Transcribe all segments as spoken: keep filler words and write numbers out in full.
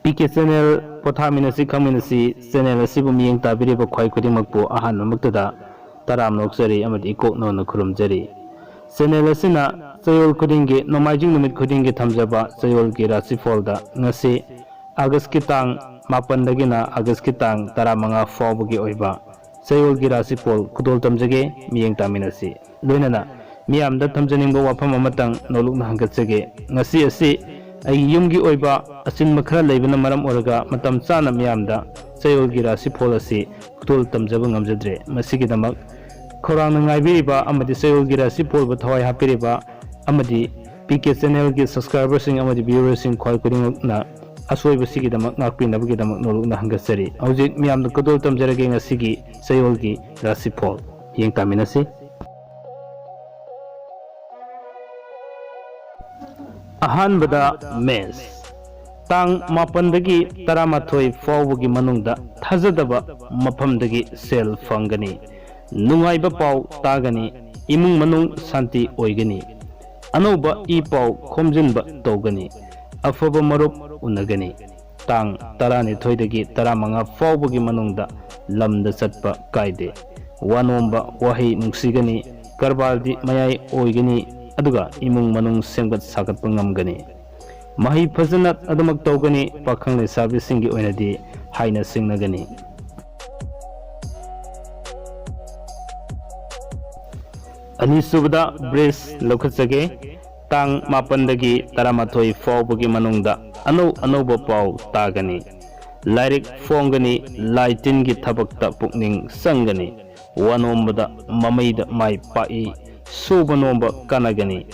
P K channel ꯄꯣꯊꯥꯃꯤꯟꯅꯁꯤ ꯈꯪꯃꯤꯟꯅꯁꯤ channel ꯑꯁꯤꯕꯨ ꯃꯤꯠꯌꯦꯡ ꯇꯥꯕꯤꯔꯤꯕ ꯈ꯭ꯋꯥꯏ ꯈꯨꯗꯤꯡꯃꯛꯄꯨ ꯑꯍꯥꯟꯕꯃꯛꯇꯗ ꯇꯔꯥꯝꯅ ꯑꯣꯛꯆꯔꯤ ꯑꯃꯗꯤ ꯏꯀꯣꯛꯅꯧꯅ ꯈꯨꯔꯨꯝꯖꯔꯤ꯫ ꯆꯦꯅꯦꯜ ꯑꯁꯤꯅ ꯆꯌꯣꯜ ꯈꯨꯗꯤꯡꯒꯤ, ꯅꯣꯡꯃꯥꯏꯖꯤꯡ ꯅꯨꯃꯤꯠ ꯈꯨꯗꯤꯡꯒꯤ ꯊꯝꯖꯕ ꯆꯌꯣꯜꯒꯤ ꯔꯥꯁꯤꯐꯣꯜꯗ ꯉꯁꯤ ꯑꯥꯒꯁꯀꯤ ꯇꯥꯡ ꯃꯥꯄꯟꯗꯒꯤꯅ ꯑꯥꯒꯁꯀꯤ ꯇꯥꯡ ꯇꯔꯥꯃꯉꯥ ꯐꯥꯎꯕꯒꯤ ꯑꯣꯏꯕ ꯆꯌꯣꯜꯒꯤ ꯔꯥꯁꯤꯐꯣꯜ ꯈꯨꯗꯣꯜ ꯇꯝꯖꯒꯦ, ꯃꯤꯠꯌꯦꯡ ꯇꯥꯃꯤꯟꯅꯁꯤ꯫ ꯂꯣꯏꯅꯅ ꯃꯤꯌꯥꯝꯗ ꯊꯝꯖꯅꯤꯡꯕ ꯋꯥꯐꯝ ꯑꯃꯇꯪ ꯅꯣꯂꯨꯛꯅ ꯍꯪꯒꯠꯆꯒꯦ꯫ ꯉꯁꯤ ꯑꯁꯤ ꯑꯩꯒꯤ ꯌꯨꯝꯒꯤ ꯑꯣꯏꯕ ꯑꯆꯤꯟꯕ ꯈꯔ ꯂꯩꯕꯅ ꯃꯔꯝ ꯑꯣꯏꯔꯒ ꯃꯇꯝ ꯆꯥꯅ ꯃꯤꯌꯥꯝꯗ ꯆꯌꯣꯜꯒꯤ ꯔꯥꯁꯤꯐꯣꯜ ꯑꯁꯤ ꯈꯨꯗꯣꯜ ꯇꯝꯖꯕ ꯉꯝꯖꯗ꯭ꯔꯦ꯫ ꯃꯁꯤꯒꯤꯗꯃꯛ ꯈꯧꯔꯥꯡꯅ ꯉꯥꯏꯕꯤꯔꯤꯕ ꯑꯃꯗꯤ ꯆꯌꯣꯜꯒꯤ ꯔꯥꯁꯤꯐꯣꯜꯕꯨ ꯊꯋꯥꯏ ꯍꯥꯞꯄꯤꯔꯤꯕ ꯑꯃꯗꯤ ꯄꯤ ꯀꯦ ꯆꯦꯅꯦꯜꯒꯤ ꯁꯕꯁꯀ꯭ꯔꯥꯏꯕꯔꯁꯤꯡ ꯑꯃꯗꯤ ꯚ꯭ꯌꯨꯋꯔꯁꯤꯡ ꯈ꯭ꯋꯥꯏ ꯈꯨꯗꯤꯡꯃꯛꯅ ꯑꯁꯣꯏꯕꯁꯤꯒꯤꯗꯃꯛ ꯉꯥꯛꯄꯤꯅꯕꯒꯤꯗꯃꯛ ꯅꯣꯂꯨꯛꯅ ꯍꯪꯒꯠꯆꯔꯤ꯫ ꯍꯧꯖꯤꯛ ꯃꯤꯌꯥꯝꯗ ꯈꯨꯗꯣꯜ ꯇꯝꯖꯔꯒꯦ ꯉꯁꯤꯒꯤ ꯆꯌꯣꯜꯒꯤ ꯔꯥꯁꯤꯐꯣꯜ꯫ ꯌꯦꯡ ꯇꯥꯃꯤꯟꯅꯁꯤ꯫ ꯑꯍꯥꯟꯕꯗ ꯃꯦꯁ꯫ ꯇꯥꯡ ꯃꯥꯄꯟꯗꯒꯤ ꯇꯔꯥꯃꯥꯊꯣꯏ ꯐꯥꯎꯕꯒꯤ ꯃꯅꯨꯡꯗ ꯊꯥꯖꯗꯕ ꯃꯐꯝꯗꯒꯤ ꯁꯦꯜ ꯐꯪꯒꯅꯤ꯫ ꯅꯨꯡꯉꯥꯏꯕ ꯄꯥꯎ ꯇꯥꯒꯅꯤ꯫ ꯏꯃꯨꯡ ꯃꯅꯨꯡ ꯁꯥꯟꯇꯤ ꯑꯣꯏꯒꯅꯤ꯫ ꯑꯅꯧꯕ ꯏ ꯄꯥꯎ ꯈꯣꯝꯖꯤꯟꯕ ꯇꯧꯒꯅꯤ꯫ ꯑꯐꯕ ꯃꯔꯨꯞ ꯎꯅꯒꯅꯤ꯫ ꯇꯥꯡ ꯇꯔꯥꯅꯤꯊꯣꯏꯗꯒꯤ ꯇꯔꯥꯃꯉꯥ ꯐꯥꯎꯕꯒꯤ ꯃꯅꯨꯡꯗ ꯂꯝꯗ ꯆꯠꯄ ꯀꯥꯏꯗꯦ꯫ ꯋꯥꯅꯣꯝꯕ ꯋꯥꯍꯩ ꯅꯨꯡꯁꯤꯒꯅꯤ꯫ ꯀꯔꯕꯥꯔꯗꯤ ꯃꯌꯥꯏ ꯑꯣꯏꯒꯅꯤ, ꯑꯗꯨꯒ ꯏꯃꯨꯡ ꯃꯅꯨꯡ ꯁꯦꯝꯒꯠ ꯁꯥꯒꯠꯄ ꯉꯝꯒꯅꯤ꯫ ꯃꯍꯩ ꯐꯖꯅ ꯑꯗꯨꯃꯛ ꯇꯧꯒꯅꯤ꯫ ꯄꯥꯈꯪ ꯂꯩꯁꯥꯕꯤꯁꯤꯡꯒꯤ ꯑꯣꯏꯅꯗꯤ ꯍꯥꯏꯅ ꯁꯤꯡꯅꯒꯅꯤ꯫ ꯑꯅꯤꯁꯨꯕꯗ ꯕ꯭ꯔꯤꯖ ꯂꯧꯈꯠꯆꯒꯦ꯫ ꯇꯥꯡ ꯃꯥꯄꯟꯗꯒꯤ ꯇꯔꯥꯃꯥꯊꯣꯏ ꯐꯥꯎꯕꯒꯤ ꯃꯅꯨꯡꯗ ꯑꯅꯧ ꯑꯅꯧꯕ ꯄꯥꯎ ꯇꯥꯒꯅꯤ꯫ ꯂꯥꯏꯔꯤꯛ ꯐꯣꯡꯒꯅꯤ, ꯂꯥꯏ ꯇꯤꯟꯒꯤ ꯊꯕꯛꯇ ꯄꯨꯛꯅꯤꯡ ꯆꯪꯒꯅꯤ꯫ ꯋꯥ ꯅꯣꯝꯕꯗ ꯃꯃꯩꯗ ꯃꯥꯏ ꯄꯥꯛꯏ, ꯁꯨꯕ ꯅꯣꯝꯕ ꯀꯥꯟꯅꯒꯅꯤ꯫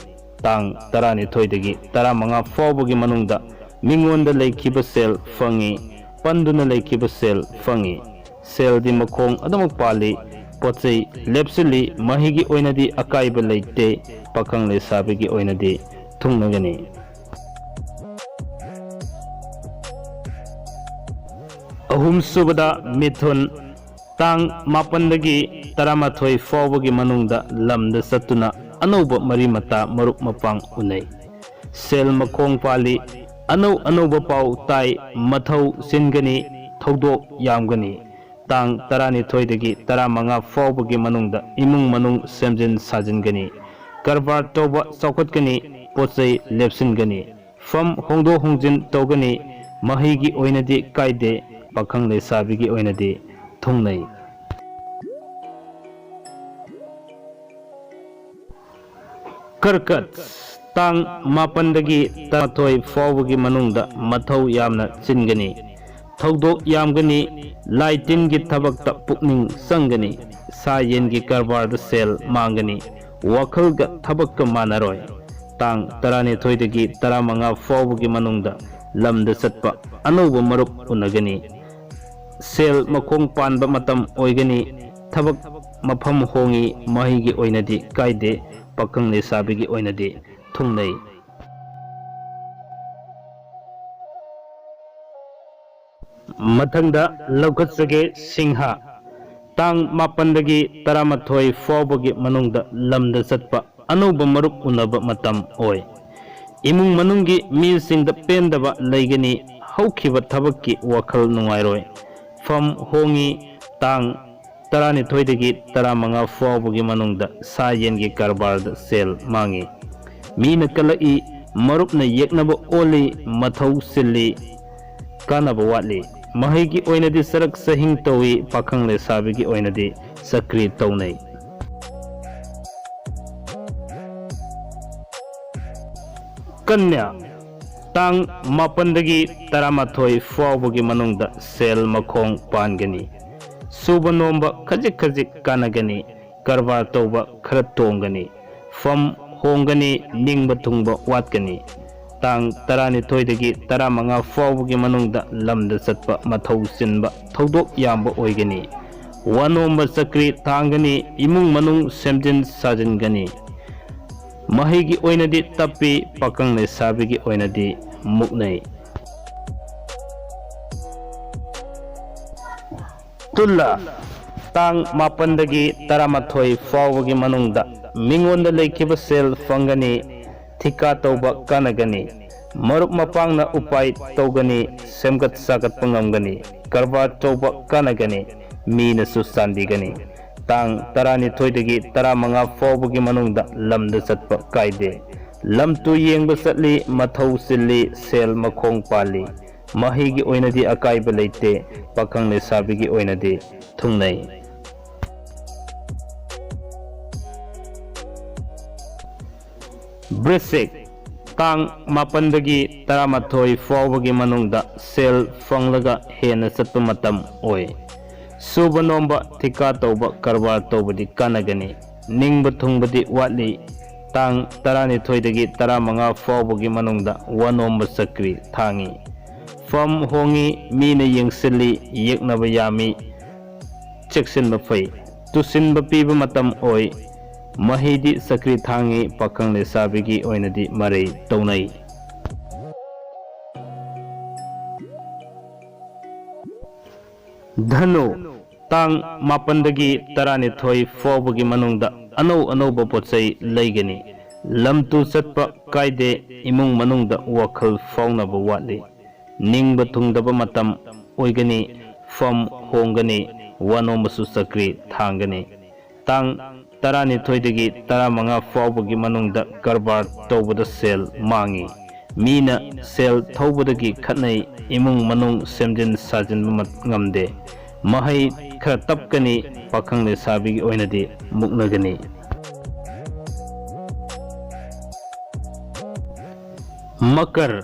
ꯇꯥꯡ ꯇꯔꯥꯅꯤꯊꯣꯏꯗꯒꯤ ꯇꯔꯥꯃꯉꯥ ꯐꯥꯎꯕꯒꯤ ꯃꯅꯨꯡꯗ ꯃꯤꯉꯣꯟꯗ ꯂꯩꯈꯤꯕ ꯁꯦꯜ ꯐꯪꯏ, ꯄꯟꯗꯨꯅ ꯂꯩꯈꯤꯕ ꯁꯦꯜ ꯐꯪꯏ꯫ ꯁꯦꯜꯗꯤ ꯃꯈꯣꯡ ꯑꯗꯨꯃꯛ ꯄꯥꯜꯂꯤ, ꯄꯣꯠ ꯆꯩ ꯂꯦꯞꯁꯤꯜꯂꯤ, ꯃꯍꯩꯒꯤ ꯑꯣꯏꯅꯗꯤ ꯑꯀꯥꯏꯕ ꯂꯩꯇꯦ, ꯄꯥꯈꯪ ꯂꯩꯁꯥꯕꯤꯒꯤ ꯑꯣꯏꯅꯗꯤ ꯊꯨꯡꯅꯒꯅꯤ꯫ ꯑꯍꯨꯝꯁꯨꯕꯗ ꯃꯤꯊꯨꯟ, ꯇꯥꯡ ꯃꯥꯄꯟꯗꯒꯤ ꯇꯔꯥꯃꯥꯊꯣꯏ ꯐꯥꯎꯕꯒꯤ ꯃꯅꯨꯡꯗ ꯂꯝꯗ ꯆꯠꯇꯨꯅ ꯑꯅꯧꯕ ꯃꯔꯤ ꯃꯇꯥ ꯃꯔꯨꯞ ꯃꯄꯥꯡ ꯎꯅꯩ꯫ ꯁꯦꯜ ꯃꯈꯣꯡ ꯄꯥꯜꯂꯤ, ꯑꯅꯧ ꯑꯅꯧꯕ ꯄꯥꯎ ꯇꯥꯏ, ꯃꯊꯧ ꯆꯤꯟꯒꯅꯤ, ꯊꯧꯗꯣꯛ ꯌꯥꯝꯒꯅꯤ꯫ ꯇꯥꯡ ꯇꯔꯥꯅꯤꯊꯣꯏꯗꯒꯤ ꯇꯔꯥꯃꯉꯥ ꯐꯥꯎꯕꯒꯤ ꯃꯅꯨꯡꯗ ꯏꯃꯨꯡ ꯃꯅꯨꯡ ꯁꯦꯝꯖꯤꯟ ꯁꯥꯖꯤꯟꯒꯅꯤ, ꯀꯔꯕꯥꯔ ꯇꯧꯕ ꯆꯥꯎꯈꯠꯀꯅꯤ, ꯄꯣꯠ ꯆꯩ ꯂꯦꯞꯁꯤꯟꯒꯅꯤ, ꯐꯝ ꯍꯣꯡꯗꯣꯛ ꯍꯣꯡꯖꯤꯟ ꯇꯧꯒꯅꯤ꯫ ꯃꯍꯩꯒꯤ ꯑꯣꯏꯅꯗꯤ ꯀꯥꯏꯗꯦ, ꯄꯥꯈꯪ ꯂꯩꯁꯥꯕꯤꯒꯤ ꯑꯣꯏꯅꯗꯤ ꯊꯨꯡꯅꯩ꯫ ꯀꯔꯀꯠ, ꯇꯥꯡ ꯃꯥꯄꯟꯗꯒꯤ ꯇꯔꯥꯃꯥꯊꯣꯏ ꯐꯥꯎꯕꯒꯤ ꯃꯅꯨꯡꯗ ꯃꯊꯧ ꯌꯥꯝꯅ ꯆꯤꯟꯒꯅꯤ, ꯊꯧꯗꯣꯛ ꯌꯥꯝꯒꯅꯤ, ꯂꯥꯏ ꯇꯤꯟꯒꯤ ꯊꯕꯛꯇ ꯄꯨꯛꯅꯤꯡ ꯆꯪꯒꯅꯤ, ꯁꯥ ꯌꯦꯟꯒꯤ ꯀꯔꯕꯥꯔꯗ ꯁꯦꯜ ꯃꯥꯡꯒꯅꯤ, ꯋꯥꯈꯜꯒ ꯊꯕꯛꯀ ꯃꯥꯟꯅꯔꯣꯏ꯫ ꯇꯥꯡ ꯇꯔꯥꯅꯤꯊꯣꯏꯗꯒꯤ ꯇꯔꯥꯃꯉꯥ ꯐꯥꯎꯕꯒꯤ ꯃꯅꯨꯡꯗ ꯂꯝꯗ ꯆꯠꯄ, ꯑꯅꯧꯕ ꯃꯔꯨꯞ ꯎꯅꯒꯅꯤ, ꯁꯦꯜ ꯃꯈꯣꯡ ꯄꯥꯟꯕ ꯃꯇꯝ ꯑꯣꯏꯒꯅꯤ꯫ ꯊꯕꯛ ꯃꯐꯝ ꯍꯣꯡꯉꯤ, ꯃꯍꯩꯒꯤ ꯑꯣꯏꯅꯗꯤ ꯀꯥꯏꯗꯦ, ꯄꯥꯈꯪ ꯂꯩꯁꯥꯕꯤꯒꯤ ꯑꯣꯏꯅꯗꯤ ꯊꯨꯡꯅꯩ꯫ ꯃꯊꯪꯗ ꯂꯧꯈꯠꯆꯒꯦ ꯁꯤꯡꯍ, ꯇꯥꯡ ꯃꯥꯄꯟꯗꯒꯤ ꯇꯔꯥꯃꯥꯊꯣꯏ ꯐꯥꯎꯕꯒꯤ ꯃꯅꯨꯡꯗ ꯂꯝꯗ ꯆꯠꯄ, ꯑꯅꯧꯕ ꯃꯔꯨꯞ ꯎꯅꯕ ꯃꯇꯝ ꯑꯣꯏ꯫ ꯏꯃꯨꯡ ꯃꯅꯨꯡꯒꯤ ꯃꯤꯁꯤꯡꯗ ꯄꯦꯟꯗꯕ ꯂꯩꯒꯅꯤ, ꯍꯧꯈꯤꯕ ꯊꯕꯛꯀꯤ ꯋꯥꯈꯜ ꯅꯨꯡꯉꯥꯏꯔꯣꯏ꯫ ꯐꯝ ꯍꯣꯡꯉꯤ, ꯇꯥꯡ ꯇꯔꯥꯅꯤꯊꯣꯏꯗꯒꯤ ꯇꯔꯥꯃꯉꯥ ꯐꯥꯎꯕꯒꯤ ꯃꯅꯨꯡꯗ ꯁꯥ ꯌꯦꯟꯒꯤ ꯀꯔꯕꯥꯔꯗ ꯁꯦꯜ ꯃꯥꯡꯉꯤ꯫ ꯃꯤꯅ ꯀꯜꯂꯛꯏ, ꯃꯔꯨꯞꯅ ꯌꯦꯛꯅꯕ ꯑꯣꯜꯂꯤ, ꯃꯊꯧ ꯆꯤꯜꯂꯤ, ꯀꯥꯟꯅꯕ ꯋꯥꯠꯂꯤ꯫ ꯃꯍꯩꯒꯤ ꯑꯣꯏꯅꯗꯤ ꯆꯔꯛ ꯆꯍꯤꯡ ꯇꯧꯏ, ꯄꯥꯈꯪ ꯂꯩꯁꯥꯕꯤꯒꯤ ꯑꯣꯏꯅꯗꯤ ꯆꯀ꯭ꯔꯤ ꯇꯧꯅꯩ꯫ ꯀꯟꯌꯥ, ꯇꯥꯡ ꯃꯥꯄꯟꯗꯒꯤ ꯇꯔꯥꯃꯥꯊꯣꯏ ꯐꯥꯎꯕꯒꯤ ꯃꯅꯨꯡꯗ ꯁꯦꯜ ꯃꯈꯣꯡ ꯄꯥꯟꯒꯅꯤ꯫ ꯁꯨꯕ ꯅꯣꯝꯕ ꯈꯖꯤꯛ ꯈꯖꯤꯛ ꯀꯥꯟꯅꯒꯅꯤ꯫ ꯀꯔꯕꯥꯔ ꯇꯧꯕ ꯈꯔ ꯇꯣꯡꯒꯅꯤ꯫ ꯐꯝ ꯍꯣꯡꯒꯅꯤ, ꯅꯤꯡꯕ ꯊꯨꯡꯕ ꯋꯥꯠꯀꯅꯤ꯫ ꯇꯥꯡ ꯇꯔꯥꯅꯤꯊꯣꯏꯗꯒꯤ ꯇꯔꯥꯃꯉꯥ ꯐꯥꯎꯕꯒꯤ ꯃꯅꯨꯡꯗ ꯂꯝꯗ ꯆꯠꯄ, ꯃꯊꯧ ꯆꯤꯟꯕ, ꯊꯧꯗꯣꯛ ꯌꯥꯝꯕ ꯑꯣꯏꯒꯅꯤ꯫ ꯋꯥꯅꯣꯝꯕ ꯆꯀ꯭ꯔꯤ ꯊꯥꯡꯒꯅꯤ, ꯏꯃꯨꯡ ꯃꯅꯨꯡ ꯁꯦꯝꯖꯤꯟ ꯁꯥꯖꯤꯟꯒꯅꯤ꯫ ꯃꯍꯩꯒꯤ ꯑꯣꯏꯅꯗꯤ ꯇꯞꯄꯤ, ꯄꯥꯈꯪ ꯂꯩꯁꯥꯕꯤꯒꯤ ꯑꯣꯏꯅꯗꯤ ꯃꯨꯛꯅꯩ꯫ ꯇꯨꯂꯥ, ꯇꯥꯡ ꯃꯥꯄꯟꯗꯒꯤ ꯇꯔꯥꯃꯥꯊꯣꯏ ꯐꯥꯎꯕꯒꯤ ꯃꯅꯨꯡꯗ ꯃꯤꯉꯣꯟꯗ ꯂꯩꯈꯤꯕ ꯁꯦꯜ ꯐꯪꯒꯅꯤ, ꯊꯤꯀꯥ ꯇꯧꯕ ꯀꯥꯟꯅꯒꯅꯤ꯫ ꯃꯔꯨꯞ ꯃꯄꯥꯡꯅ ꯎꯄꯥꯏ ꯇꯧꯒꯅꯤ, ꯁꯦꯝꯒꯠ ꯁꯥꯒꯠꯄ ꯉꯝꯒꯅꯤ, ꯀꯔꯕꯥꯔ ꯇꯧꯕ ꯀꯥꯟꯅꯒꯅꯤ, ꯃꯤꯅꯁꯨ ꯆꯥꯟꯕꯤꯒꯅꯤ꯫ ꯇꯥꯡ ꯇꯔꯥꯅꯤꯊꯣꯏꯗꯒꯤ ꯇꯔꯥꯃꯉꯥ ꯐꯥꯎꯕꯒꯤ ꯃꯅꯨꯡꯗ ꯂꯝꯗ ꯆꯠꯄ ꯀꯥꯏꯗꯦ꯫ ꯂꯝ ꯇꯨ ꯌꯦꯡꯕ ꯆꯠꯂꯤ, ꯃꯊꯧ ꯆꯤꯜꯂꯤ, ꯁꯦꯜ ꯃꯈꯣꯡ ꯄꯥꯜꯂꯤ꯫ ꯃꯍꯩꯒꯤ ꯑꯣꯏꯅꯗꯤ ꯑꯀꯥꯏꯕ ꯂꯩꯇꯦ꯫ ꯄꯥꯈꯪ ꯂꯩꯁꯥꯕꯤꯒꯤ ꯑꯣꯏꯅꯗꯤ ꯊꯨꯡꯅꯩ꯫ ꯕ꯭ꯔꯤꯁꯤꯛ, ꯇꯥꯡ ꯃꯥꯄꯟꯗꯒꯤ ꯇꯔꯥꯃꯥꯊꯣꯏ ꯐꯥꯎꯕꯒꯤ ꯃꯅꯨꯡꯗ ꯁꯦꯜ ꯐꯪꯂꯒ ꯍꯦꯟꯅ ꯆꯠꯄ ꯃꯇꯝ ꯑꯣꯏ꯫ ꯁꯨꯕ ꯅꯣꯝꯕ, ꯊꯤꯀꯥ ꯇꯧꯕ, ꯀꯔꯕꯥꯔ ꯇꯧꯕꯗꯤ ꯀꯥꯟꯅꯒꯅꯤ꯫ ꯅꯤꯡꯕ ꯊꯨꯡꯕꯗꯤ ꯋꯥꯠꯂꯤ꯫ ꯇꯥꯡ ꯇꯔꯥꯅꯤꯊꯣꯏꯗꯒꯤ ꯇꯔꯥꯃꯉꯥ ꯐꯥꯎꯕꯒꯤ ꯃꯅꯨꯡꯗ ꯋꯥ ꯅꯣꯝꯕ ꯆꯀ꯭ꯔꯤ ꯊꯥꯡꯉꯤ꯫ ꯐꯝ ꯍꯣꯡꯉꯤ, ꯃꯤꯅ ꯌꯦꯡꯁꯤꯜꯂꯤ, ꯌꯦꯛꯅꯕ ꯌꯥꯝꯃꯤ, ꯆꯦꯛꯁꯤꯟꯕ ꯐꯩ꯫ ꯇꯨꯁꯤꯟꯕ ꯄꯤꯕ ꯃꯇꯝ ꯑꯣꯏ꯫ ꯃꯍꯩꯗꯤ ꯆꯀ꯭ꯔꯤ ꯊꯥꯡꯉꯤ, ꯄꯥꯈꯪ ꯂꯩꯁꯥꯕꯤꯒꯤ ꯑꯣꯏꯅꯗꯤ ꯃꯔꯩ ꯇꯧꯅꯩ꯫ ꯙꯅꯨ, ꯇꯥꯡ ꯃꯥꯄꯟꯗꯒꯤ ꯇꯔꯥꯅꯤꯊꯣꯏ ꯐꯥꯎꯕꯒꯤ ꯃꯅꯨꯡꯗ ꯑꯅꯧ ꯑꯅꯧꯕ ꯄꯣꯠꯆꯩ ꯂꯩꯒꯅꯤ꯫ ꯂꯝ ꯇꯨ ꯆꯠꯄ ꯀꯥꯏꯗꯦ, ꯏꯃꯨꯡ ꯃꯅꯨꯡꯗ ꯋꯥꯈꯜ ꯐꯥꯎꯅꯕ ꯋꯥꯠꯂꯤ꯫ ꯅꯤꯡꯕ ꯊꯨꯡꯗꯕ ꯃꯇꯝ ꯑꯣꯏꯒꯅꯤ꯫ ꯐꯝ ꯍꯣꯡꯒꯅꯤ, ꯋꯥ ꯅꯣꯝꯕꯁꯨ ꯆꯀ꯭ꯔꯤ ꯊꯥꯡꯒꯅꯤ꯫ ꯇꯥꯡ ꯇꯔꯥꯅꯤꯊꯣꯏꯗꯒꯤ ꯇꯔꯥꯃꯉꯥ ꯐꯥꯎꯕꯒꯤ ꯃꯅꯨꯡꯗ ꯀꯔꯕꯥꯔ ꯇꯧꯕꯗ ꯁꯦꯜ ꯃꯥꯡꯉꯤ꯫ ꯃꯤꯅ ꯁꯦꯜ ꯊꯧꯕꯗꯒꯤ ꯈꯠꯅꯩ, ꯏꯃꯨꯡ ꯃꯅꯨꯡ ꯁꯦꯝꯖꯤꯟ ꯁꯥꯖꯤꯟꯕ ꯃꯠ-, ꯉꯝꯗꯦ꯫ ꯃꯍꯩ ꯈꯔ ꯇꯞꯀꯅꯤ, ꯄꯥꯈꯪ ꯂꯩꯁꯥꯕꯤꯒꯤ ꯑꯣꯏꯅꯗꯤ ꯃꯨꯛꯅꯒꯅꯤ꯫ ꯃꯀꯔ,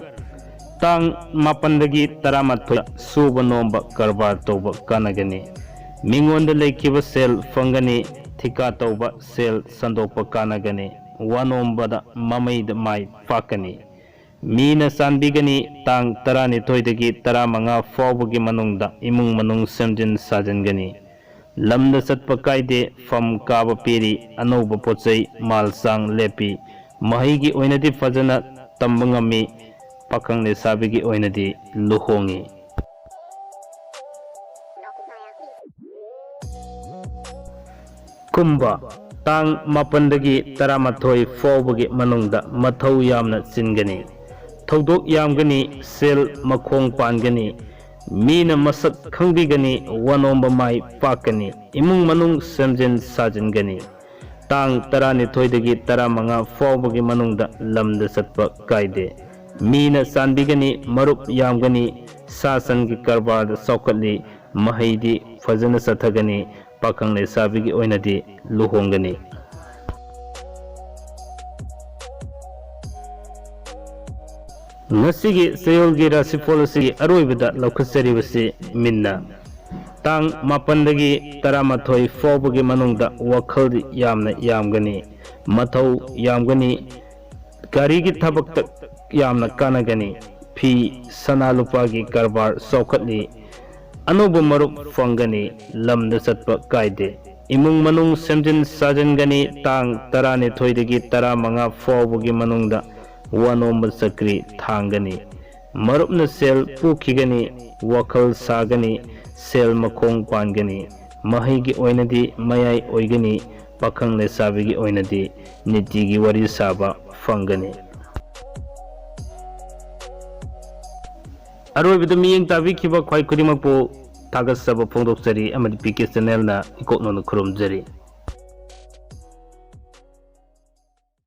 ꯇꯥꯡ ꯃꯥꯄꯟꯗꯒꯤ ꯇꯔꯥꯃꯥꯊꯣꯏ ꯁꯨꯕ ꯅꯣꯝꯕ ꯀꯔꯕꯥꯔ ꯇꯧꯕ ꯀꯥꯟꯅꯒꯅꯤ꯫ ꯃꯤꯉꯣꯟꯗ ꯂꯩꯈꯤꯕ ꯁꯦꯜ ꯐꯪꯒꯅꯤ, ꯊꯤꯀꯥ ꯇꯧꯕ ꯁꯦꯜ ꯁꯟꯗꯣꯛꯄ ꯀꯥꯟꯅꯒꯅꯤ, ꯋꯥ ꯅꯣꯝꯕꯗ ꯃꯃꯩꯗ ꯃꯥꯏ ꯄꯥꯛꯀꯅꯤ꯫ ꯃꯤꯅ ꯆꯥꯟꯕꯤꯒꯅꯤ꯫ ꯇꯥꯡ ꯇꯔꯥꯅꯤꯊꯣꯏꯗꯒꯤ ꯇꯔꯥꯃꯉꯥ ꯐꯥꯎꯕꯒꯤ ꯃꯅꯨꯡꯗ ꯏꯃꯨꯡ ꯃꯅꯨꯡ ꯁꯦꯝꯖꯤꯟ ꯁꯥꯖꯤꯟꯒꯅꯤ꯫ ꯂꯝꯗ ꯆꯠꯄ ꯀꯥꯏꯗꯦ, ꯐꯝ ꯀꯥꯕ ꯄꯤꯔꯤ, ꯑꯅꯧꯕ ꯄꯣꯠꯆꯩ ꯃꯥꯜ ꯆꯥꯡ ꯂꯦꯞꯄꯤ꯫ ꯃꯍꯩꯒꯤ ꯑꯣꯏꯅꯗꯤ ꯐꯖꯅ ꯇꯝꯕ ꯉꯝꯃꯤ, ꯄꯥꯈꯪ ꯂꯩꯁꯥꯕꯤꯒꯤ ꯑꯣꯏꯅꯗꯤ ꯂꯨꯍꯣꯡꯉꯤ꯫ ꯀꯨꯝꯕ, ꯇꯥꯡ ꯃꯥꯄꯟꯗꯒꯤ ꯇꯔꯥꯃꯥꯊꯣꯏ ꯐꯥꯎꯕꯒꯤ ꯃꯅꯨꯡꯗ ꯃꯊꯧ ꯌꯥꯝꯅ ꯆꯤꯟꯒꯅꯤ꯫ ꯊꯧꯗꯣꯛ ꯌꯥꯝꯒꯅꯤ, ꯁꯦꯜ ꯃꯈꯣꯡ ꯄꯥꯟꯒꯅꯤ, ꯃꯤꯅ ꯃꯁꯛ ꯈꯪꯕꯤꯒꯅꯤ, ꯋꯥꯅꯣꯝꯕ ꯃꯥꯏ ꯄꯥꯛꯀꯅꯤ, ꯏꯃꯨꯡ ꯃꯅꯨꯡ ꯁꯦꯝꯖꯤꯟ ꯁꯥꯖꯤꯟꯒꯅꯤ꯫ ꯇꯥꯡ ꯇꯔꯥꯅꯤꯊꯣꯏꯗꯒꯤ ꯇꯔꯥꯃꯉꯥ ꯐꯥꯎꯕꯒꯤ ꯃꯅꯨꯡꯗ ꯂꯝꯗ ꯆꯠꯄ ꯀꯥꯏꯗꯦ꯫ ꯃꯤꯅ ꯆꯥꯟꯕꯤꯒꯅꯤ, ꯃꯔꯨꯞ ꯌꯥꯝꯒꯅꯤ, ꯁꯥ ꯁꯟꯒꯤ ꯀꯔꯕꯥꯔꯗ ꯆꯥꯎꯈꯠꯂꯤ, ꯃꯍꯩꯗꯤ ꯐꯖꯅ ꯆꯠꯊꯒꯅꯤ, ꯄꯥꯈꯪ ꯂꯩꯁꯥꯕꯤꯒꯤ ꯑꯣꯏꯅꯗꯤ ꯂꯨꯍꯣꯡꯒꯅꯤ꯫ ꯉꯁꯤꯒꯤ ꯆꯌꯣꯜꯒꯤ ꯔꯥꯁꯤꯐꯣꯜ ꯑꯁꯤꯒꯤ ꯑꯔꯣꯏꯕꯗ ꯂꯧꯈꯠꯆꯔꯤꯕꯁꯤ ꯃꯤꯟꯅ꯫ ꯇꯥꯡ ꯃꯥꯄꯟꯗꯒꯤ ꯇꯔꯥꯃꯥꯊꯣꯏ ꯐꯥꯎꯕꯒꯤ ꯃꯅꯨꯡꯗ ꯋꯥꯈꯜꯗꯤ ꯌꯥꯝꯅ ꯌꯥꯝꯒꯅꯤ, ꯃꯊꯧ ꯌꯥꯝꯒꯅꯤ, ꯒꯥꯔꯤꯒꯤ ꯊꯕꯛꯇ ꯌꯥꯝꯅ ꯀꯥꯟꯅꯒꯅꯤ, ꯐꯤ ꯁꯅꯥ ꯂꯨꯄꯥꯒꯤ ꯀꯔꯕꯥꯔ ꯆꯥꯎꯈꯠꯂꯤ, ꯑꯅꯧꯕ ꯃꯔꯨꯞ ꯐꯪꯒꯅꯤ, ꯂꯝꯗ ꯆꯠꯄ ꯀꯥꯏꯗꯦ꯫ ꯏꯃꯨꯡ ꯃꯅꯨꯡ ꯁꯦꯝꯖꯤꯟ ꯁꯥꯖꯤꯟꯒꯅꯤ꯫ ꯇꯥꯡ ꯇꯔꯥꯅꯤꯊꯣꯏꯗꯒꯤ ꯇꯔꯥꯃꯉꯥ ꯐꯥꯎꯕꯒꯤ ꯃꯅꯨꯡꯗ ꯋꯥꯅꯣꯝꯕ ꯆꯀ꯭ꯔꯤ ꯊꯥꯡꯒꯅꯤ꯫ ꯃꯔꯨꯞꯅ ꯁꯦꯜ ꯄꯨꯈꯤꯒꯅꯤ, ꯋꯥꯈꯜ ꯁꯥꯒꯅꯤ, ꯁꯦꯜ ꯃꯈꯣꯡ ꯄꯥꯟꯒꯅꯤ꯫ ꯃꯍꯩꯒꯤ ꯑꯣꯏꯅꯗꯤ ꯃꯌꯥꯏ ꯑꯣꯏꯒꯅꯤ, ꯄꯥꯈꯪ ꯂꯩꯁꯥꯕꯤꯒꯤ ꯑꯣꯏꯅꯗꯤ ꯅꯤꯇꯤꯒꯤ ꯋꯥꯔꯤ ꯁꯥꯕ ꯐꯪꯒꯅꯤ꯫ ꯑꯔꯣꯏꯕꯗ ꯃꯤꯠꯌꯦꯡ ꯇꯥꯕꯤꯈꯤꯕ ꯈ꯭ꯋꯥꯏ ꯈꯨꯗꯤꯡꯃꯛꯄꯨ ꯊꯥꯒꯠꯆꯕ ꯐꯣꯡꯗꯣꯛꯆꯔꯤ ꯑꯃꯗꯤ ꯄꯤ ꯀꯦ ꯆꯦꯅꯦꯜꯅ ꯏꯀꯣꯛꯅꯧꯅ ꯈꯨꯔꯨꯝꯖꯔꯤ꯫